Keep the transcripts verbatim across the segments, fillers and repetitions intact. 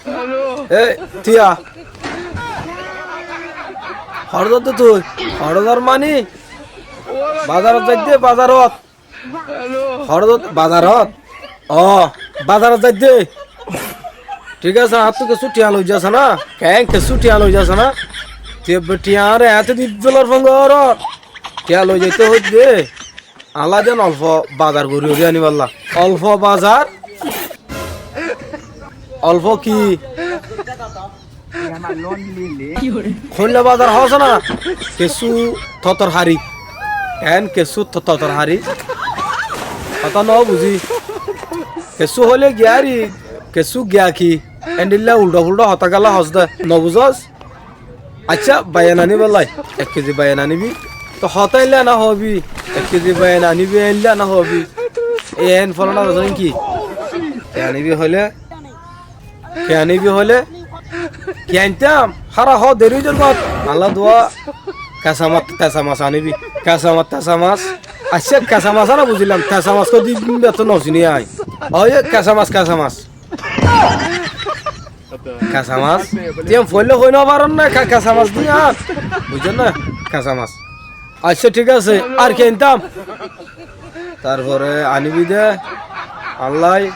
Ei, tiya. Hoçé zaitte tui? Hoçé zar mani? Bazarot zaitte, bazarot. Hoçé zaitte? Bazarot. Ó, bazarot zaitte. Thík asé, añáttu kessú thiañ loi zas ná? Keén kessú thiañ loi zas ná? Tui ebbe thiañ añáre eéñte di dólar fong gorór. Thiañ loi zaite hoóidde. Añálla de olfo bazar gorí gorí aníbolla. Olfo bazar? Olfo ki? Hoilla bazar hoós ná? Kessú totor hari. Eén kessú to-, totor hari. Hotá no buzí. Kessú hoilé giya hari, kessú giya ki? Endilla ulda fulda hotá gala hoós de. No buzós? Accá, baiyan aníbolla. Ek kezi baiyan aníbi. Toi hotá eilla no hoóbi. Ek kezi baiyan aníbi eilla no hoóbi. Ei eén folana zasón ki? Ki aníbi hoilé? Ki aníbi hoilé? Ki aintam? Hára hoó, deri ói zar goi. Añálla dua kesa mas, tesa mas aníbi. Kesa mas, tesa mas. Accá, kesa mas ná buzílam. Tesa mas hoódde bettún no siní añí. Ói, kesa mas, kesa mas. Kesa mas? Tui yián foóila hoi no faros né, ke-, kesa mas de yián. Buijjó né? Kesa mas. Accá, thík asé. Ar ki aintam? Tarfore aníbi de, añálla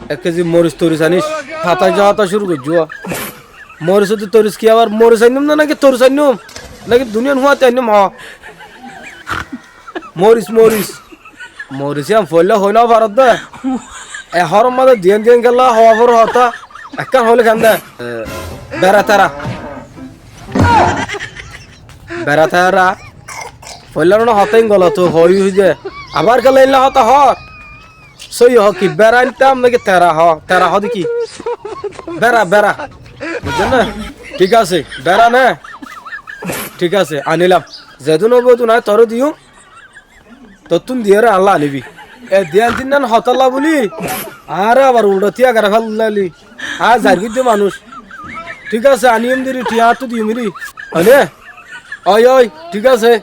ek kezi moris toris aníc. Hotá zaa hotá cúru goijjó. Moris ot toris ki abar moris ainnúm né náki toris ainnúm? Náki duniyan fúañti ainnúm hoó? Moris, moris. Moris yián foóila hoi no faros de. E hoóror mazé diyan diyan kiyólla hoó foré hotá. Ekkán hoilé keén de? E, bera tera. Bera tera. Foóila no hotá ín golot hoói hoói de. Abar kiyólla ílla hotá hoór? Sóiyi hoó ki, bera aintam náki tera hoó? Tera hoóde ki? Bera, bera. Buijjó né? Thík asé, bera né? Thík asé, anílam. Zedún óibo edún añí toré diyum. Tottún diyére añálla aníbi. E diyan tinnán hotálla buli añáre abar ulda tiya gorá félaili. Añí zair goijjí manúic. Thík asé, aníyum deri, thiañ añáttu diyum eri. Óine? Ói, ói, thík asé.